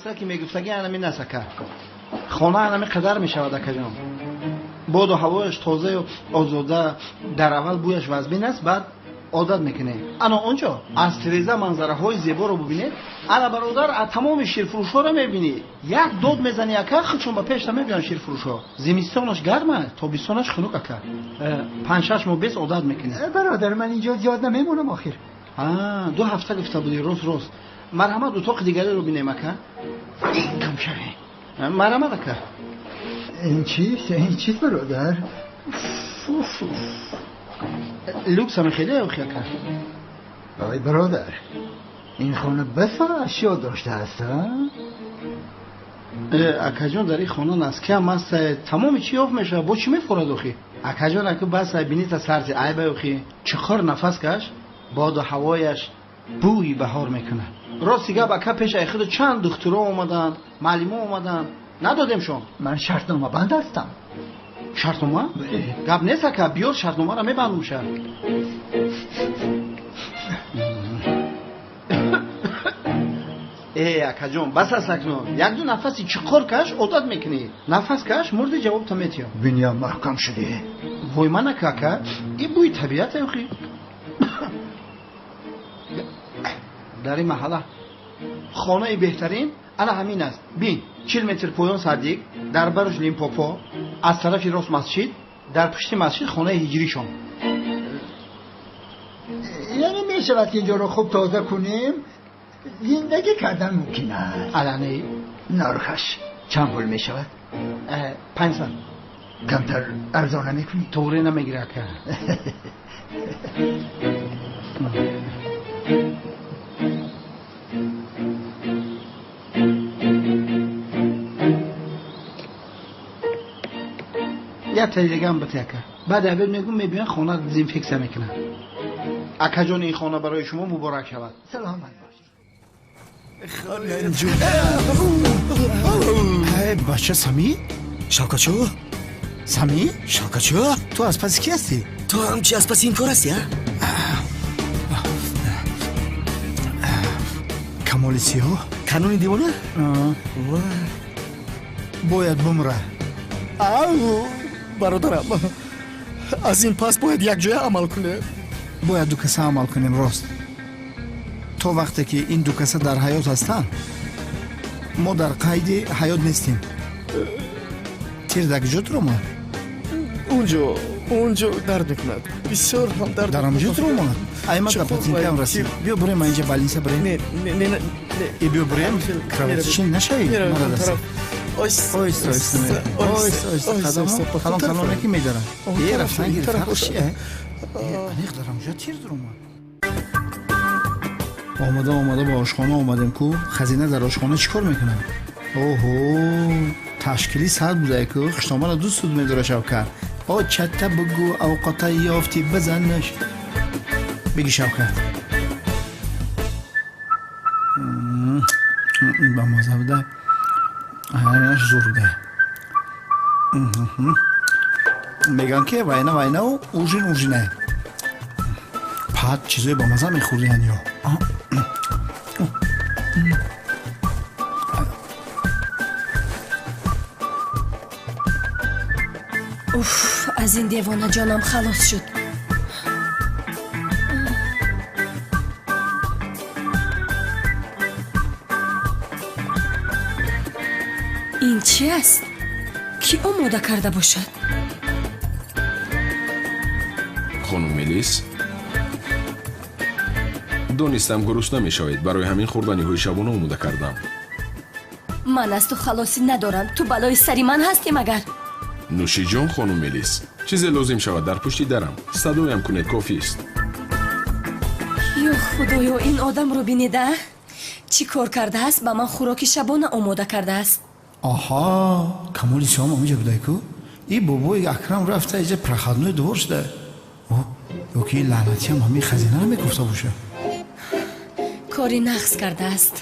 Насра ки мегуфтагӣ анами нас ака. Хона анами қадар мешавад акаҷон. Боду ҳавояш тозаю озода, дар аввал бӯяш вазбин аст, баъд одат мекунем. Ана он ҷо аз тиреза манзараҳои зеборо бубинед. Ана бародар, тамоми ширфурӯшҳоро мебинӣ. Як дод мезанӣ ака, худшон ба пешта мебиён ширфурӯшҳо. Зимистонаш гарм аст, тобистонаш хунук ака. 5-6 моҳ бес одат мекунӣ. Бародар, ман инҷо зиёд намемонам охир. 2 ҳафта гуфта будӣ, рост рост. Марҳамат, утоқи дигареро бинем ака. Кам шавем. Марҳамат ака. Ин чист? Ин чист бародар? Люкс ҳам хеле охи ака. Ой бародар, ин хона басо ашё доштааст, а? Акаҷон, дар ин хона носки ҳам аст, тамоми чӣ ёфт мешавад, бо чӣ мефорад охи? Акаҷон, аку бас бинита сарти айба охи. Чиқор нафас каш, боду ҳавояш бӯи баҳор мекунад. Рости гап ака, пеш ай худ чанд духтуро омаданд, маълимо омаданд, надодемшон. Ман шартнома банд ҳастам. Шартнома? Гап нест ака, биёр шартномаро мебандумша. Э, акаҷон, бас аст акнун. Як-ду нафаси чиқор каш, одат мекунӣ. Нафас каш, мурди ҷавобта метиём. Биниям маҳкам шудӣ. Вой ман ака, ака, ин бӯи табиат охи. Дар ин маҳалла хонаи беҳтарин ана ҳамин аст. Бин, 40 метр поён садик, дар барш Лимпопо, аз тарафи рост масҷид, дар пушти масҷид хонаи ҳиҷришон. Яъне мешавад ки инҷоро хуб тоза кунем, зиндагӣ кардан мумкин аст. Алане. Нархаш чанд пул мешавад? 500. Камтар арзон намекунӣ? Тоғре намегира ака. Як тари дигам бите ака. Баъд абед мегӯм, мебиён хона дезинфексия мекунам. Акаҷон, ин хона барои шумо муборак шавад. Саломат бошед. Бача Сами? Шавкатчо? Сами? Шавкатчо? Ту аз паси ки ҳастӣ? Ту ҳам чи аз паси ин кор ҳастӣ, а? Камоли сиёҳ? Канони девона? Бояд бумра. Ау, бародарам, аз ин пас бояд якҷоя амал кунем. Бояд ду каса амал кунем, рост. То вақте ки ин ду каса дар ҳаёт ҳастанд, мо дар қайди ҳаёт нестем. Тир дар куҷо туромад? Унҷо дард мекунад. Бисёр ҳам дард. Дар ҳамҷо туромад? Ай ман дар патинкаам расид. Биё бурем инҷа больница бурем. Не, не, не, не. Э, биё бурем, кровотечение нашавӣ. Мара даст. Ойста, ойста, ойста, ойста, қадамҳо калон калоне ки медаранд. Э, рафтан гирифт, фарқ чи? Э, аниқ дар ҳамҷо тир дуромад. Омада омада ба ошхона омадем ку, хазина дар ошхона чӣ кор мекунад? Оҳо, ташкили сад будае ку, хуштомара ду суд медора Шавкар. О, чатта бугӯ, авқота ёфтӣ бизанаш. Биги Шавкар. Ба маза буда. Аш зур буда. Меган ки вайна вайнау ужин ужинае. Пад чизои ба маза мехӯрдиян ё. Уф, аз ин девона ҷонам халос шуд. Ин чи аст? Кӣ омода карда бошад? Хонум Мелис, донистам гурусна мешавед, барои ҳамин хӯрданиҳои шабона омода кардам. Ман аз ту халосӣ надорам. Ту балои сари ман ҳастӣ магар? Нӯшиҷон, хонум Мелис, чизе лозим шавад дар пушти дарам. Садоям кунед, кофист. Ё худоё, ин одамро бинеда? Чӣ кор кардааст? Ба ман хӯроки шабона омода кардааст. Аҳа, Камоли сиём ҳаминҷа будай ку? И бобои Акрам рафта иҷа проходной двор шуда. Ё ки лаънатиам ҳамин хазинаро мекуфта боша. Кори нағз кардааст.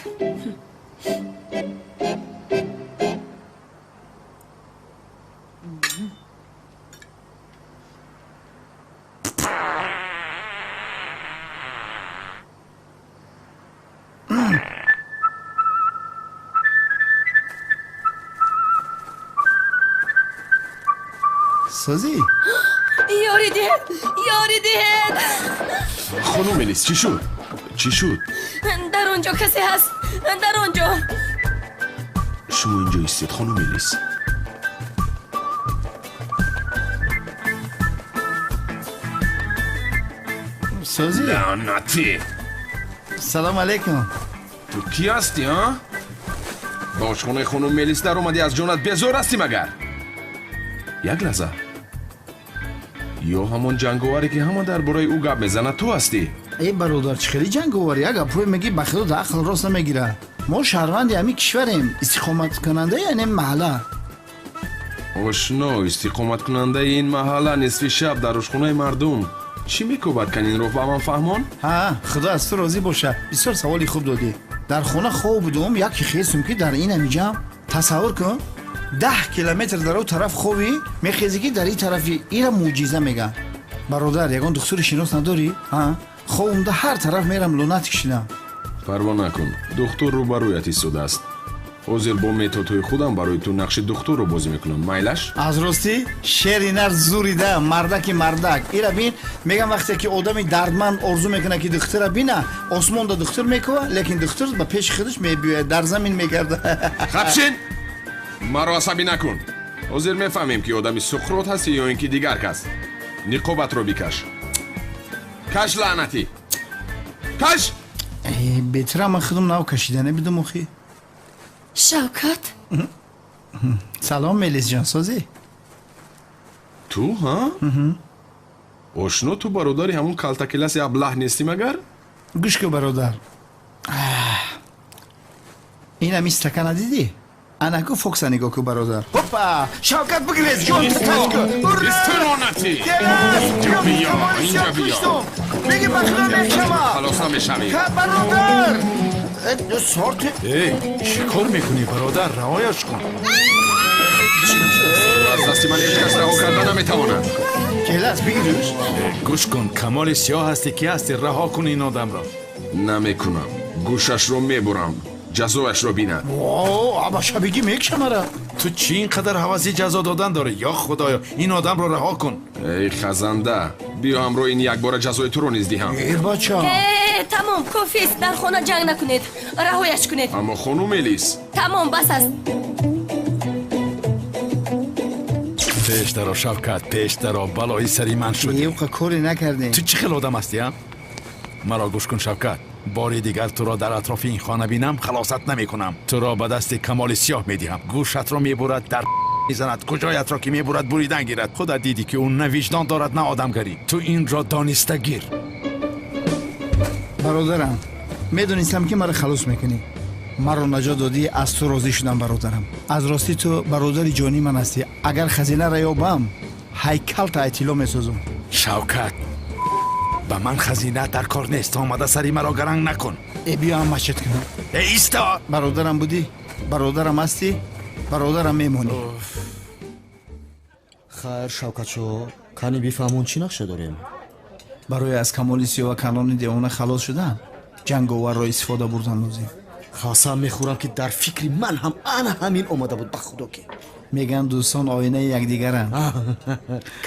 Созӣ? Ёрӣ диҳед, ёрӣ диҳед. Хонум Мелис, чӣ шуд? Чӣ шуд? Дар он ҷо касе ҳаст, дар он ҷо. Шумо инҷо истед, хонум Мелис. Созӣ? Лаънатӣ! Салом алейкум. Ту кӣ ҳастӣ, а? Ба ошхонаи хонум Мелис дар омадӣ, аз ҷонат безор ҳастӣ магар? Як лаҳза. Ё ҳамон ҷанговаре ки ҳама дар бораи ӯ гап мезанад ту ҳастӣ? Эй бародар, чӣ хеле ҷанговарӣ? Як гапҳое мегӣ ба худо дар ақл рост намегирад. Мо шаҳрванди ҳамин кишварем, истиқоматкунандаи ин маҳалла. Ошно, истиқоматкунандаи ин маҳалла нисфи шаб дар ошхонаи мардум чӣ мекӯбад? Кан инро ба ман фаҳмон? Ҳа, худо аз ту розӣ бошад. Бисёр саволи хуб додӣ. Дар хона хоб будум, яке хестум ки дар ин ҳамиҷам. Тасаввур кун, 10 километр дар он тараф хобӣ, мехезӣ ки дар ин тарафи ира мӯъҷиза мегӯянд. Бародар, ягон духтури шинос надорӣ? Ҳа, хобумда ҳар тараф мерам, лунатик шидам. Парво накун, духтур рӯбарӯят истодааст. Ҳозир бо методҳои худам барои ту нақши духтурро бозӣ мекунам. Майлаш? Аз ростӣ шери нар зурида, мардаки мардак. Ира бин, мегам вақте ки одами дардманд орзу мекунад ки духтура бина, осмонда духтур мекува, лекин духтур ба пеши худаш мебиёяд, дар замин мегарда. Хабшин! Маро асабӣ накун. Ҳозир мефаҳмем ки одами суқрот ҳастӣ ё ин ки дигар кас. Ниқобатро бикаш. Каш, лаънатӣ! Каш! Бетра ман худам нав кашида набудам охи. Шавкат? Салом, Мелисҷон, созӣ? Ту, ҳа? Ошно, ту бародари ҳамон калтакеласи аблаҳ нестӣ магар? Гӯш кун, бародар. Ин ҳамин стакана дидӣ? Анаку фокса нигоҳ кун, бародар. Ҳопа! Шавкат бигрез, ҷон таташ кун. Ура! Лаънатӣ! Инҷо биё, инҷо биё. Меги ба худо мешава. Халос намешавӣ. Бародар! Сорти. Эй, чӣ кор мекунӣ, бародар? Раҳояш кун. Аз дасти ман ҳеҷ кас раҳо карда наметавонад. Келас, бигирш. Гӯш кун, Камоли Сиёҳ ҳастӣ, ки ҳастӣ? Раҳо кун ин одамро. Намекунам. Гӯшашро мебурам. Ҷазояшро бинад. О, абаша бигӣ мекша мара. Ту чӣ ин қадар ҳаваси ҷазо додан дорӣ? Ё худоё, ин одамро раҳо кун. Эй хазанда, биё ҳамроҳ ин якбора ҷазои туро низ диҳам. Э, бача. Э, тамом, кофист, дар хона ҷанг накунед. Раҳояш кунед. Аммо хонум Мелис. Тамом, бас аст. Пеш даро, Шавкат, пеш даро, балои сари ман шудӣ. Евқа коре накардем. Ту чӣ хел одам ҳастӣ, а? Маро гӯш кун, Шавкат. Бори дигар туро дар атрофи ин хона бинам, халосат намекунам. Туро ба дасти Камоли Сиёҳ медиҳам. Гӯшатро мебурад, дар мезанад, куҷоятро ки мебурад, буридан гирад. Худат дидӣ ки ӯ на виҷдон дорад, на одамгарӣ. Ту инро дониста гир. Бародарам, медонистам ки маро халос мекунӣ. Маро наҷот додӣ, аз ту розӣ шудам, бародарам. Аз ростӣ ту бародари ҷонии ман ҳастӣ. Агар хазинаро ёбам, ҳайкалта айтило месозам. Шавкат, ба ман хазина дар кор нест. Омада сари маро гаранг накун. Э, биё ҳам машид кунам. Э, исто! Бародарам будӣ, бародарам ҳастӣ, бародарам мемонӣ. Хайр, Шавкатшо, кани бифаҳмон чӣ нақша дорем? Барои аз Камоли Сиёҳ ва Канони девона халос шудан, ҷанговарро истифода бурдан лозим. Қасам мехӯрам ки дар фикри ман ҳам ана ҳамин омада буд, ба худо ки. Мегӯянд дӯстон оинаи якдигаранд.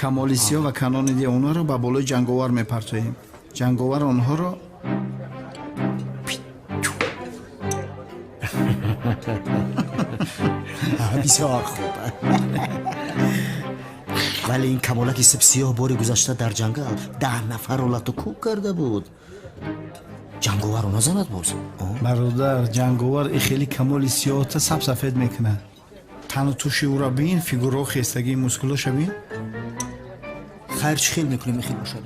Камоли Сиёҳ ва Канони девонаро ба болои ҷанговар мепартоем. Ҷанговар онҳоро бисёр хуб. Вале ин камолаки сибсиёҳ бори гузашта дар ҷангал 10 нафарро лату кӯб карда буд. Ҷанговарро назанад боз. Бародар, ҷанговар и хеле Камоли Сиёҳта сабсафед мекунад. Тану туши ӯро бин, фигурао хестагии мускулоша бин. Хайр, чӣ хел мекунем, ихел бошад?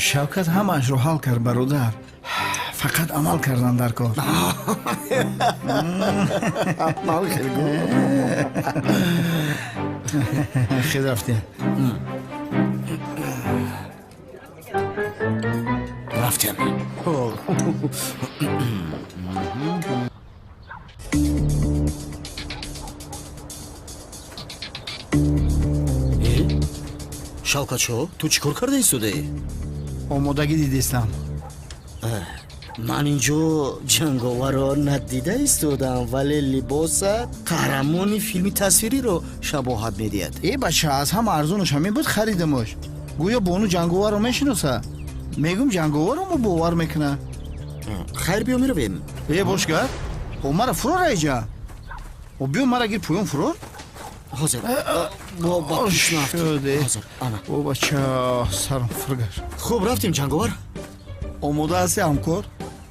Шавкат ҳамаашро ҳал кард, бародар. Фақат амал кардан дар кор. Хел рафтем. Рафтем. Шавкатшо, ту чӣ кор карда истодаӣ? Омодагӣ дидистам. Ман инҷо ҷанговарро надида истодам, вале либосат қаҳрамони филми тасвириро шабоҳат медиҳад. Э бача, аз ҳама арзонаш ҳамин буд, харидамаш. Гӯё бону ҷанговарро мешиноса. Мегум ҷанговарро мо бовар мекуна. Хайр, биё меравем. Э бошгар, о мара фурор айҷа. О биё мара гир поён фурор. Ҳозир. Бо пиш нафт. Ҳозир, ана. О бача, сарам фургаш. Хуб, рафтем ҷанговар. Омода ҳасти ҳамкор?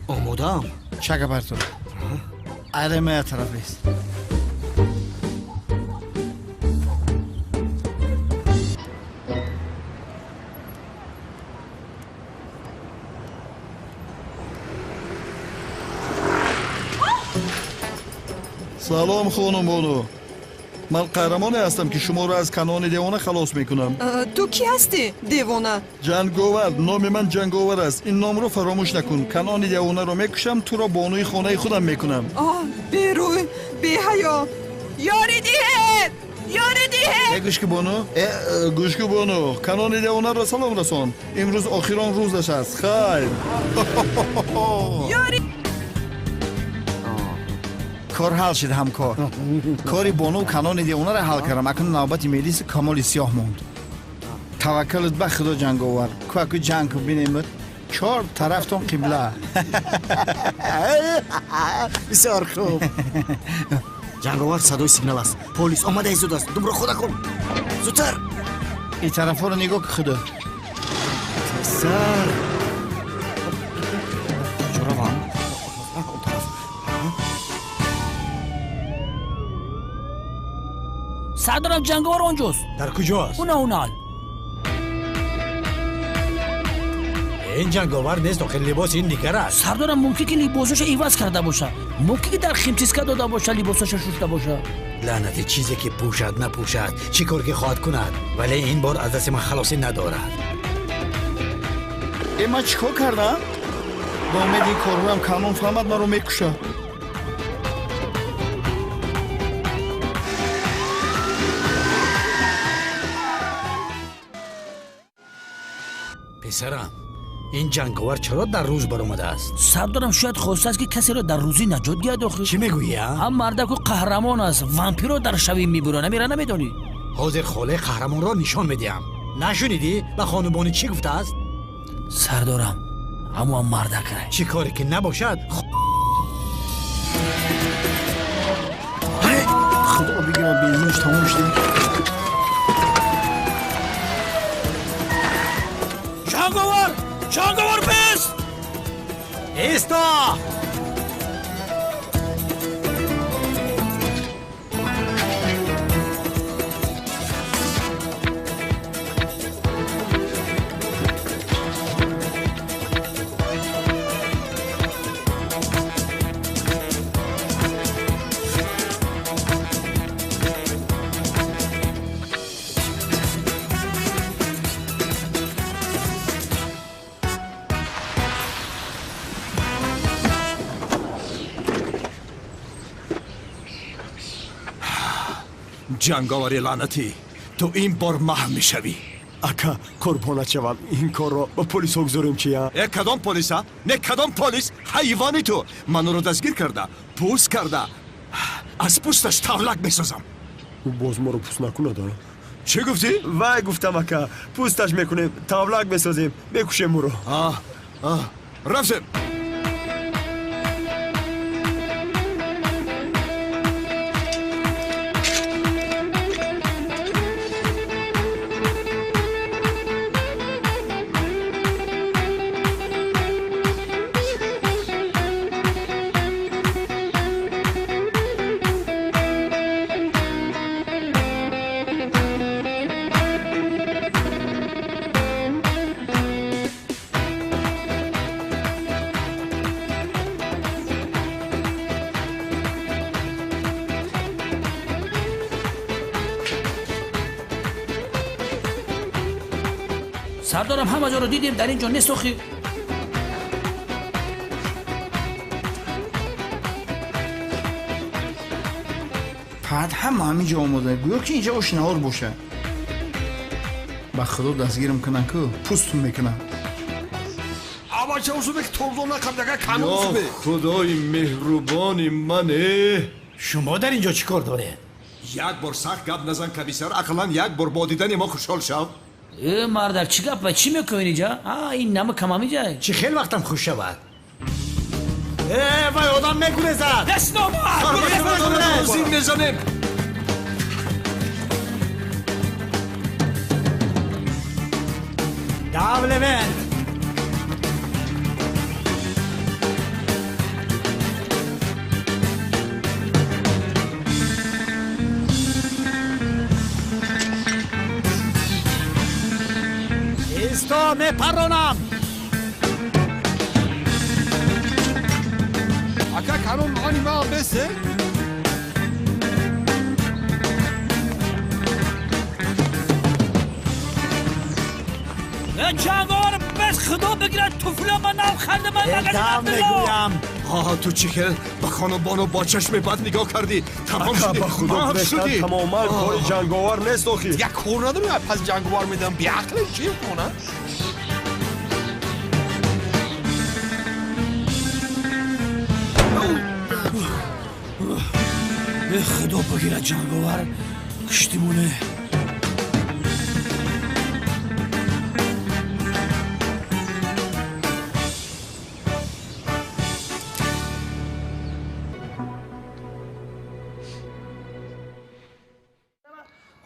Омодаам. Чака бар ту. Айремая тараф бест. Салом хонум бону. Ман қаҳрамоне ҳастам, ки шуморо аз канони девона халос мекунам. Ту кӣ ҳастӣ, девона? Ҷанговар. Номи ман Ҷанговар аст. Ин номро фаромӯш накун. Канони девонаро мекушам, туро бонуи хонаи худам мекунам. Оҳ, берӯй, беҳаё! Ёрӣ диҳед! Ёрӣ диҳед! Э гӯшки бону, гӯшки бону, канони девонаро салом расон. Имрӯз охирон рӯзаш аст. Хайр. Ёрӣ. Кор ҳал шид ҳамкор. Кори бону канони девонаро ҳал кардам. Акнун навбати мелиси камоли сиёҳ монд. Таваккалут ба худо ҷанговар. Кӯаку ҷанг бинемуд. Чор тарафтон қибла. Бисёр хуб. Ҷанговар, садои сигнал аст. Полис омада истодааст. Думро хода кун. Зудтар. Ин тарафҳоро нигоҳ ки худо. Тезтар. Куҷо равам? Он тараф. Сардарам, ҷанговар онҷост. Дар куҷост? Уна унал. Ин ҷанговар нест, охир либоси ин дигар аст. Сардарам, мумкин ки либосаша иваз карда боша. Мумкин ки дар химчистка дода боша, либосаша шушта боша. Лаънати чизе ки пӯшад напӯшад, чӣ кор ки хоҳад кунад, вале ин бор аз дасти ман халосӣ надорад. Э ман чӣ кор кардам? Ба умеди ин корҳоям канон фаҳмад, маро мекушад. Писарам, ин ҷанговар чаро дар рӯз баромадааст? Сардорам, шояд хостааст, ки касеро дар рӯзӣ наҷот диҳад охир. Чӣ мегӯӣ, а? Ҳам мардаку қаҳрамон аст, вампирро дар шавӣ мебурад, намера намедонӣ? Ҳозир холаи қаҳрамонро нишон медиҳам. Нашунидӣ ба хонумбонӣ чӣ гуфтааст? Сардорам, ҳамоам мардакай. Чӣ коре ки набошад. Худо бигирад, бензинаш тамом шуда. Ҷанговар! Ҷанговар, бест! Исто! Ҷанговари лаънатӣ, ту ин бор маҳв мешавӣ. Ака, қурбонат шавам, ин корро ба полисҳо гузорем чия? Э кадом полиса? Не кадом полис? Ҳайвони ту! Ман ӯро дастгир карда, пӯст карда, аз пӯсташ тавлак месозам. Ӯ боз моро пӯст накунад, а? Чӣ гуфтӣ? Вай, гуфтам ака, пӯсташ мекунем, тавлак месозем, мекушем ӯро. Рафтем. Сардорам, ҳама ҷоро дидем, дар ин ҷо нест охир. Баъд ҳама ҳамин ҷо омода. Гӯё ки инҷа ош наҳор боша. Ба худо дастгирам кунанд ку, пӯстум мекунам. Ава Бача усубе тобзон накам дага канон усубе. Ё худои меҳрубони мане! Шумо дар инҷо чӣ кор доред? Як бор сахт гап назан, комиссар, ақаллан як бор бо дидани мо хушҳол шав. Э, мардак, чӣ гап, чӣ мекунед инҷа? А, ин нама камам инҷа. Чӣ хел вақтам хуш шавад? Э, вай одам мегурезад! Даст номард! Зин мезанем! Дав, Левент! Исто, мепаронам! Ака канон мани ма бесе? Ҷанговар, бес худо бигирад, туфла ба нав ханда ман Дав мегӯям! Ҳа, ту чӣ хел ба хонумбону бо чашми бад нигоҳ кардӣ? Тамом Ака шудӣ, ба худо маҳв гурехтан шудӣ. тамоман кори ҷанговар нест охир. Дигар кор надорем, пас ҷанговар медам беақле чӣ кунам? Э, худо бигирад, ҷанговар, куштимоне.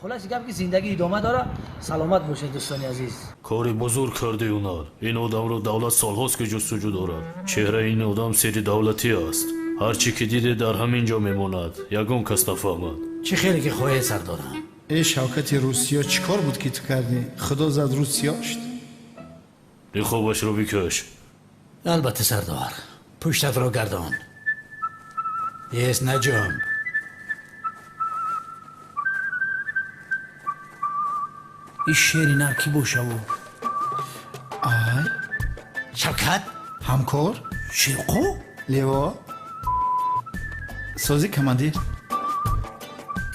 Хулоси гап ки зиндагӣ идома дорад. Саломат бошед, дӯстони азиз. Кори бузург карди, Ҳунар. Ин одамро давлат солҳост ки ҷустуҷӯ дорад. Чеҳраи ин одам сири давлатӣ аст. Ҳар чӣ ки диде, дар ҳамин ҷо мемонад, ягон кас нафаҳмад. Чӣ хеле ки хоҳед, сардорам. Э, Шавкати русиё, чӣ кор буд ки ту кардӣ? Худо зад, рӯз сиёҳ шуд. Ниқобашро бикаш. Албатта, сардор. Пуштатро гардон. Ес, наҷумб. Ин шери нар кӣ бошаву? Ай. Шавкат? Ҳамкор? Шерқо? Лево? Созӣ, командир?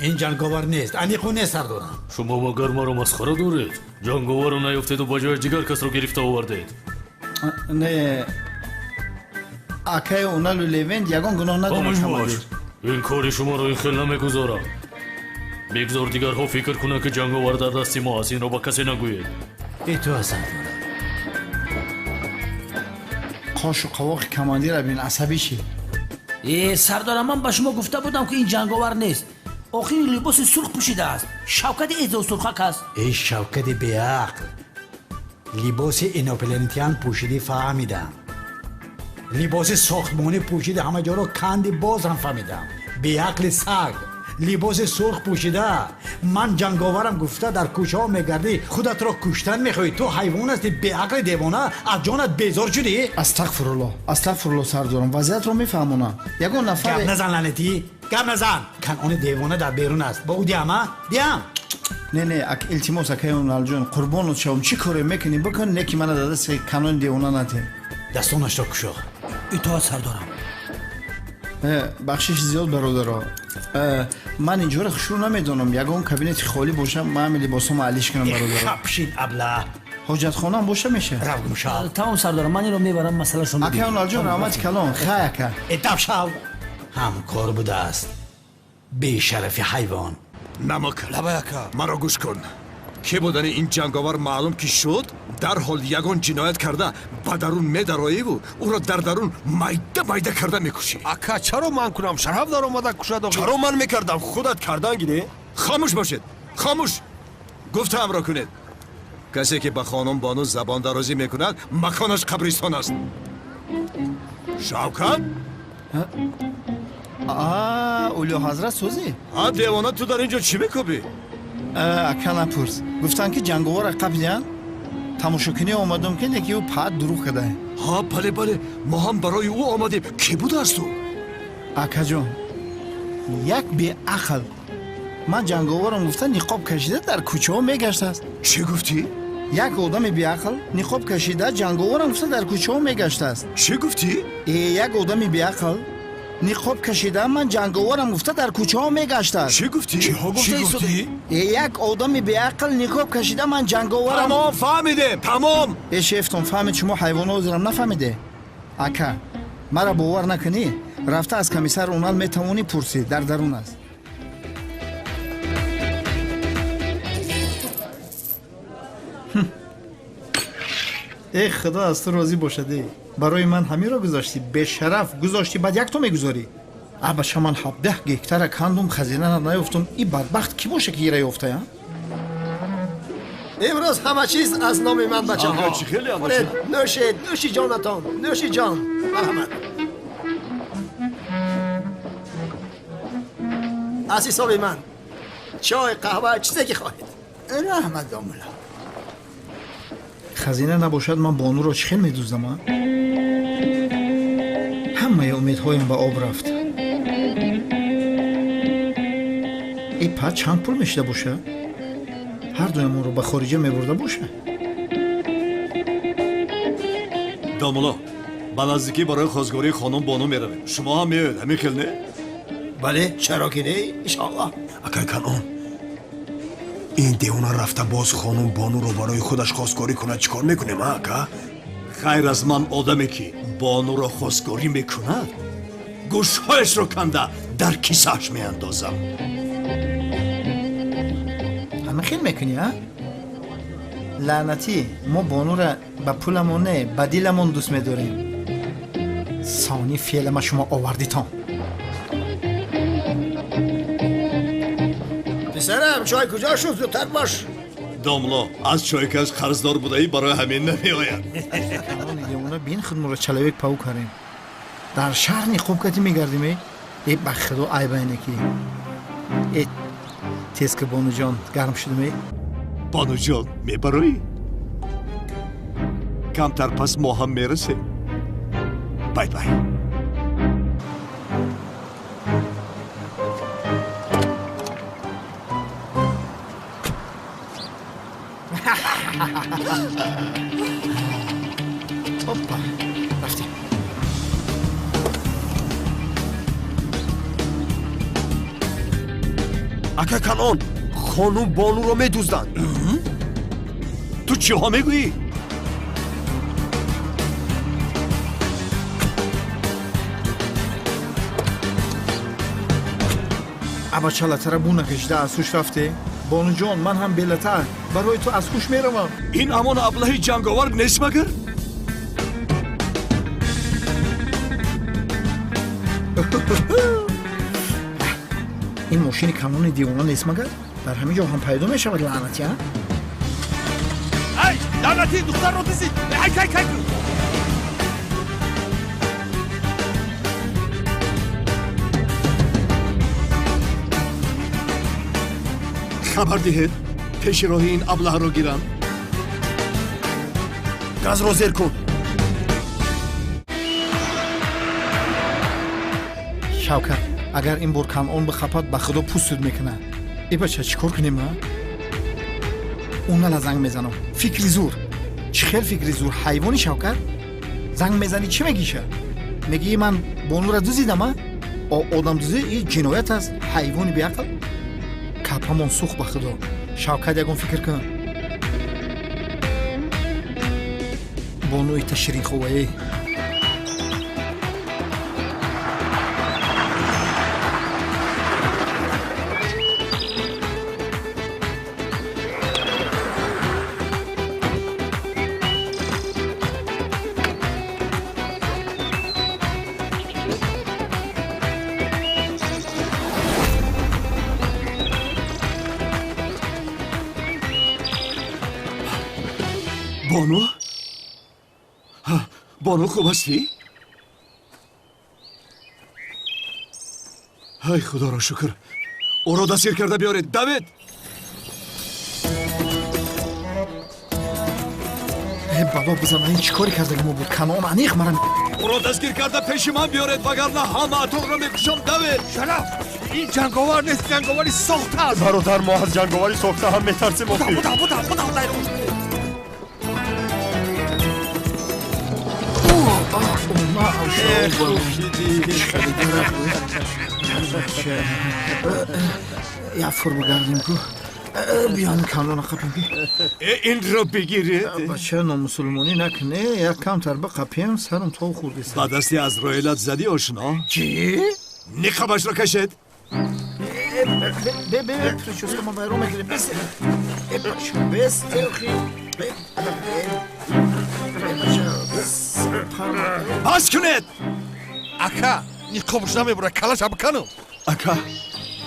Ин ҷанговар нест, аниқу нест, сардорам. Шумо магар маро масхара доред? Ҷанговарро наёфтеду ба ҷояш дигар касро гирифта овардед. Не, акаи Уналу Левент ягон гуноҳ надорад, Хомӯш бош! командир. Ин кори шуморо ин хел намегузорам. Бигзор дигарҳо фикр кунанд, ки ҷанговар дар дасти мо аст. Инро ба касе нагӯед. Итоат, сардорам. Қошу қавоқи командира бин, асабӣ шид. Э, сардорам, ман ба шумо гуфта будам, ки ин ҷанговар нест. Охири либоси сурх пӯшидааст, Шавкати эзосурхак аст. Эй, Шавкати беақл! Либоси инопланетян пӯшидӣ, фаҳмидам. Либоси сохтмонӣ пӯшиди, ҳама ҷоро канди, боз ҳам фаҳмидам. Беақли саг! Либоси сурх пӯшида, ман ҷанговарам гуфта, дар кӯчаҳо мегардӣ, худатро куштан мехоҳӣ. Ту ҳайвон ҳастӣ, беақли девона, аз ҷонат безор шудӣ. Астағфирулло, астағфирулло, сардорам, вазъиятро мефаҳмонам. Ягон нафаре Гап назан, лаънатӣ, гап назан! Канъони девона дар берун аст, ба ӯ диҳам, а? Диҳам? Не, не, илтимос, акаи Уналҷон, қурбонот шавам, чӣ коре мекунӣ, бикун, не ки мана дар дасти канони девона надиҳ. Дастонашро кушо. Итоат, сардорам. Бахшиши зиёд, бародаро, ман инҷоро хушрӯ намедонам. Ягон кабинети холӣ бошам, ман ҳами либосҳомо алиш кунам, бародаро. Хапшин, абла! Ҳоҷатхонаам боша, меша? Рав, гумшав. Тамом, сардорам, ман инро мебарам, масъалашро. Акаи Уналҷон, раҳмати калон, хай, ака. Этап шав! Ҳамкор будааст, бешарафи ҳайвон. Намак, маро гӯш кун. Ки будани ин ҷанговар маълум ки шуд, дарҳол ягон ҷиноят карда ба дарун медароиву ӯро дар дарун майда майда карда мекушӣ. Ака, чаро ман кунам? Шараф даромада кушад охир. Чаро ман мекардам? Худат кардан гире? Хомӯш бошед, хомӯш! Гуфтаамро кунед. Касе ки ба хонум бону забондарозӣ мекунад, маконаш қабристон аст. Шавкат? А, Улё ҳазрат, созӣ? А, девона, ту дар ин ҷо чӣ мекӯбӣ? Ака, напурс. Гуфтанд, ки ҷанговарро қапидиянд, тамошокунӣ омадам, ки леки ӯ паат дурӯғ кардае. Ҳа, бале, бале, мо ҳам барои ӯ омадем. Кӣ будааст ӯ? Акаҷон, як беақл ман ҷанговарам гуфта, ниқоб кашида дар кӯчаҳо мегаштааст. Чӣ гуфтӣ? Як одами беақл ниқоб кашида, ҷанговарам гуфта, дар кӯчаҳо мегаштааст. Чӣ гуфтӣ? Э, як одами беақл Ниқоб кашида ман ҷанговарам гуфта дар кӯчаҳо мегаштааст. Чӣ гуфтӣ? Чиҳо гуфтӣ? Як одами беақл ниқоб кашида ман ҷанговарам. Тамом, фаҳмидем, тамом. Э шефтон фаҳмид, шумо ҳайвонҳо ҳозирам нафаҳмиде. Ака, мара бовар накунӣ, рафта аз комиссар Унал метавонӣ пурсӣ, дар дарун аст. Э худо аз ту розӣ бошад. Барои ман ҳаминро гузоштӣ, бешараф гузоштӣ, баъд якто мегузорӣ. Абаша ман 17 гектара кандум, хазинара наёфтум. И бадбахт кӣ боша ки ира ёфтая? Имрӯз ҳама чиз аз номи ман, бачаҳо. Хӯред, нӯшед, нӯши ҷонатон, нӯши ҷон. Марҳамат. Аз ҳисоби ман чой, қаҳва, чизе ки хоҳед. Раҳмат, домулло. Хазина набошад, ман бонуро чӣ хел медуздам? Ҳамаи умедҳоям ба об рафт. И па чанд пул мешида боша? Ҳар дуямонро ба хориҷа мебурда боша? Домулло, ба наздикӣ барои хостгории хонум бону меравем. Шумо ҳам меоед, ҳамин хел не? Бале, чаро ки не, иншоаллоҳ. Акай Канъон, ин девона рафта боз хонум бонуро барои худаш хостгорӣ кунад, чӣ кор мекунем, а ака? Ғайр аз ман одаме ки бонуро хостгорӣ мекунад, гӯшҳояшро канда дар кисааш меандозам. Ҳама хел мекунӣ, а? Лаънатӣ, мо бонура ба пуламон не, ба диламон дӯст медорем. Сони феълама шумо овардитон. Писарам, чой куҷо шуд? Зудтар бош. Домло, аз чойкаш қарздор будаӣ, барои ҳамин намеояд. Девона бин, худморо человек паук карем. Дар шаҳр ниқоб кати мегардим, э? Э, ба худо айбайне ки. Э, тез ки бонуҷон, гарм шудем, э? Бонуҷон, мебароӣ? Камтар пас мо ҳам мерасем. Бай бай. Опа, рафтем. Ака Канъон, хонум бонуро медузданд. Ту чиҳо мегӯӣ? Абача латара бу накашида аз ҳуш рафте? Бонуҷон, ман ҳам белатар барои ту аз ҳуш меравам. Ин ҳамон аблаҳи ҷанговар нест магар? Ин мошини камони девона нест магар? Дар ҳамин ҷо ҳам пайдо мешавад лаънати, а? Ай, лаънати, духтарро дизид! Ай, кай, кай! Хабар диҳед, пеши роҳи ин аблаҳро гирам. Газро зер кун. Шавкат, агар ин бор Канъон бихапад, ба худо пӯстуд мекунад. Э бача, чӣ кор кунем, а? Унала занг мезанам. Фикри зур. Чӣ хел фикри зур? Ҳайвони Шавкат? Занг мезанӣ, чӣ мегиша? Мегии ман бонура дузидам, а? Одамдузӣ и ҷиноят аст, ҳайвони беақл. Капамон сӯхт ба худо. Шавкат, ягон фикр кун. Бонуи та ширинховае. Бону? Бону, хуб ҳастӣ? Ай, худоро шукр. Ӯро дастгир карда биёред. Давид! Э, бало бизан, ин чӣ коре кардаги мо буд? Канъон аниқ мара. Ӯро дастгир карда пеши ман биёред, вагарна ҳамаатонро мекушам. Давид! Шараф! Ин ҷанговар нест, ҷанговари сохта аст. Бародар, мо аз ҷанговари сохта ҳам метарсем. Буда, буда, буда, буда. Як фур бигардем ку. Биён кандона қапем. Инро бигиред. Бача номусулмонӣ накне, як камтар бақапем, сарам тов хӯрдест. Ба дасти Азроилат задӣ ошно? Чӣ? Ниқобашро кашед. Бе бе прическа ма вайрон мекунем. Бес. Бача, бес телхи. Бе. Бача. Бас кунед. Ака, ниқобаш намебура, калаша биканам. Ака,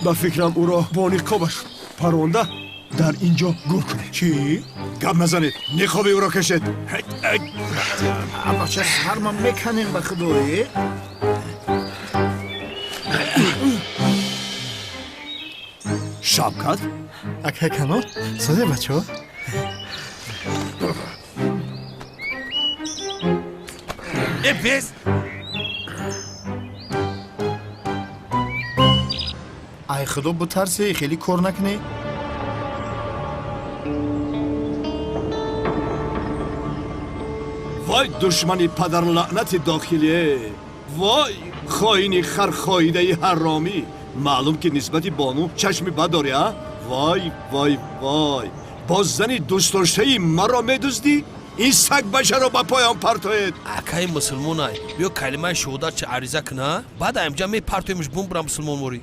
ба фикрам ӯро бо ниқобаш паронда дар ин ҷо гур кунед. Чӣ? Гап назанед, ниқоби ӯро кашед. Бача, сарма меканем ба худоӣ. Шавкат? Ака Канон, созе бачаҳо? Э, бес! Ай худо бутарсе, хеле кор накунӣ. Вой душмани падарлаънати дохилие! Вой хоини хархоидаи ҳаромӣ! Маълум ки нисбати бону чашми бад дорӣ, а? Вой, вой, вой! Боз зани дӯстдоштаи маро медуздӣ? Ин сагбачаро ба поён партоед! Акаи мусулмонай, биё калимаи шуҳодат ариза куна, баъд аимҷа мепартоемш бумбура мусулмонворӣ.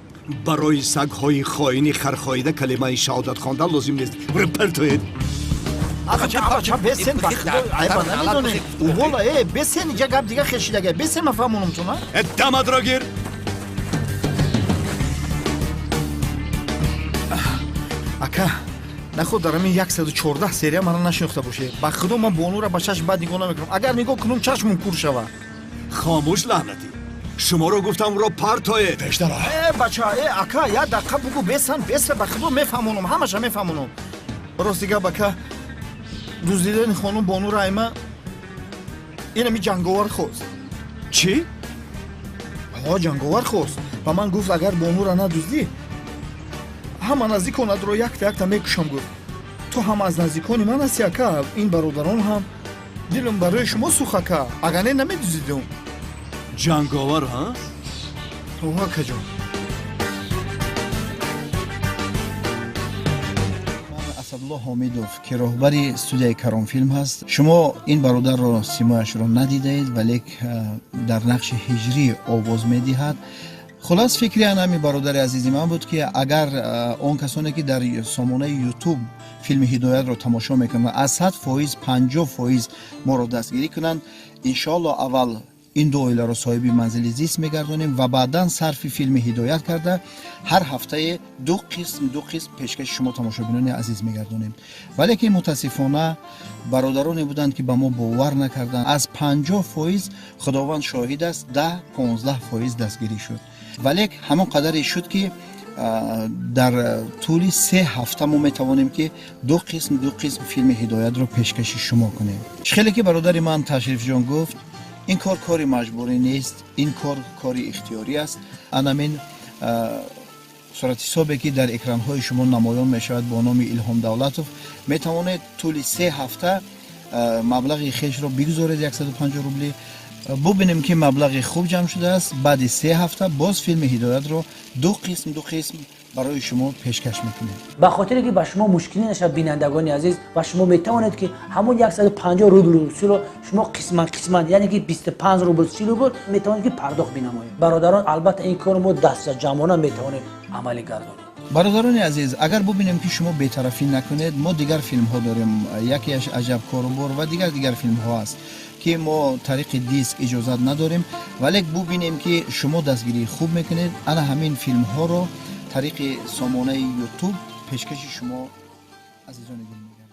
Барои сагҳои хоини хархоида калимаи шаҳодат хондан лозим нест. Буро партоед! Бача, бесен, ба худо, айба намедонем. Увола, э, бесен, иҷа гап дига хешидага. Бесен, ман фаҳмонам ту, на? Э, дамадро гир! Ака, наход дар ҳамин 114 серия мана нашинохта боше. Ба худо ман бонура ба чашм бад нигоҳ намекунам. Агар нигоҳ кунам, чашмум кур шава. Хомӯш, лаънатӣ! Шуморо гуфтам ӯро партоед! Пештара! Э, бача, э, ака, як дақиқа бугӯ, бесан, беса, ба худо мефаҳмонам, ҳамаша мефаҳмонам. Рости гап, ака, дуздидани хонум бонура айма инами ҷанговар хост. Чӣ? Ҳо, ҷанговар хост. Ба ман гуфт, агар бонура надуздӣ, ҳама наздиконатро якта якта мекушам, гуфт. Ту ҳам аз наздикони ман ҳасти, ака, ин бародарон ҳам. Дилам барои шумо сӯх, ака, агар не намедуздидум. Ҷанговар, ҳа? О, акаҷон. Ман Асадулло Ҳомидов, ки роҳбари студияи Каронфилм ҳаст. Шумо ин бародарро симояшро надидаед, валек дар нақши ҳиҷрӣ овоз медиҳад. Хулас, фикри ҳамин бародари азизи ман буд, ки агар он касоне ки дар сомонаи Ютуб филми Ҳидоятро тамошо мекунанд, аз 100% 50% моро дастгирӣ кунанд, иншоалло аввал ин ду оиларо соҳиби манзили зист мегардонем ва баъдан сарфи филми Ҳидоят карда ҳар ҳафтае ду қисм пешкаши шумо тамошобинони азиз мегардонем. Валекин мутаассифона бародароне буданд, ки ба мо бовар накарданд. Аз 50% худованд шоҳид аст, 10-15% дастгирӣ шуд. Валек ҳамон қадаре шуд, ки дар тӯли 3 ҳафта мо метавонем, ки ду қисм филми Ҳидоятро пешкаши шумо кунем. Хеле ки бародари ман Ташрифҷон гуфт, ин кор кори маҷбурӣ нест, ин кор кори ихтиёрӣ аст. Анамин суратҳисобе ки дар экранҳои шумо намоён мешавад бо номи Илҳом Давлатов, метавонед тӯли 3 ҳафта маблағи хешро бигузоред, 150 рубли. Бубинем, ки маблағи хуб ҷамъ шудааст. Баъди 3 ҳафта боз филми Ҳидоятро ду қисм барои шумо пешкаш мекунем. Ба хотире ки ба шумо мушкилӣ нашавад, бинандагони азиз, ва шумо метавонед, ки ҳамон 150 рубл русиро шумо қисман, яъне ки 25 рубл 40 рубл метавонед, ки пардохт бинамоед. Бародарон, албатта ин корро мо дастаҷамъона метавонем амалӣ гардонем. Бародарони азиз, агар бубинем, ки шумо бетарафӣ накунед, мо дигар филмҳо дорем. Якеаш Аҷаб корубор ва дигар филмҳо аст, ки мо тариқи диск иҷозат надорем, вале бубинем, ки шумо дастгирии хуб мекунед, ана ҳамин филмҳоро тариқи сомонаи Ютуб пешкаши шумо азизони дил мегардонем.